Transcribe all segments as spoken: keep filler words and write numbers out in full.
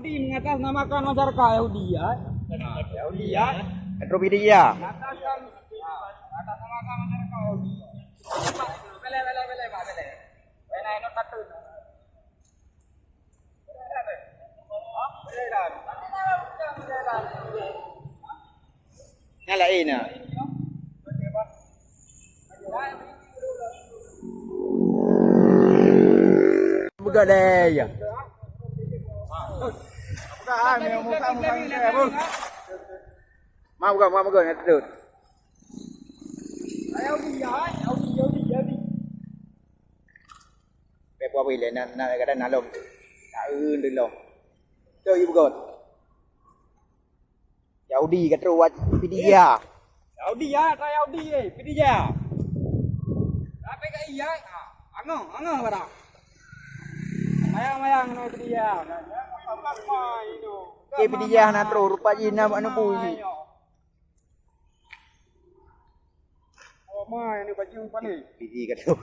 Mengatasnamakan masyarakat Yahudi, ya. Yahudi, ya. Katro P D I A. Mengataskan, ya, mengatasnamakan masyarakat Yahudi. Beleh, beleh, beleh, Pak, beleh. Beleh, beleh, beleh. Nyang laén na. Peugah deh, ya. Mak peugah, mak peugah, mak peugah, mak peugah. Pek buah bui lé, na, na, kadang na lom. Na eun deulom. Tu ibu got. Yahudi ka trok wat P D I A. Yahudi ya, ka Yahudi eh, P D I A. Tapi ka iya, ah, angoh, angoh barang. Mayang-mayang no P D I A. Ke P D I A na trok, rupa jih na bak neubui. Oh, ma, ini baju paling. P D I A ka trok.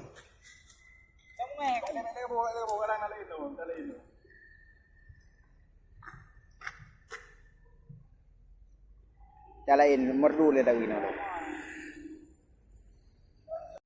Cara lain, nomor dua le tawi na.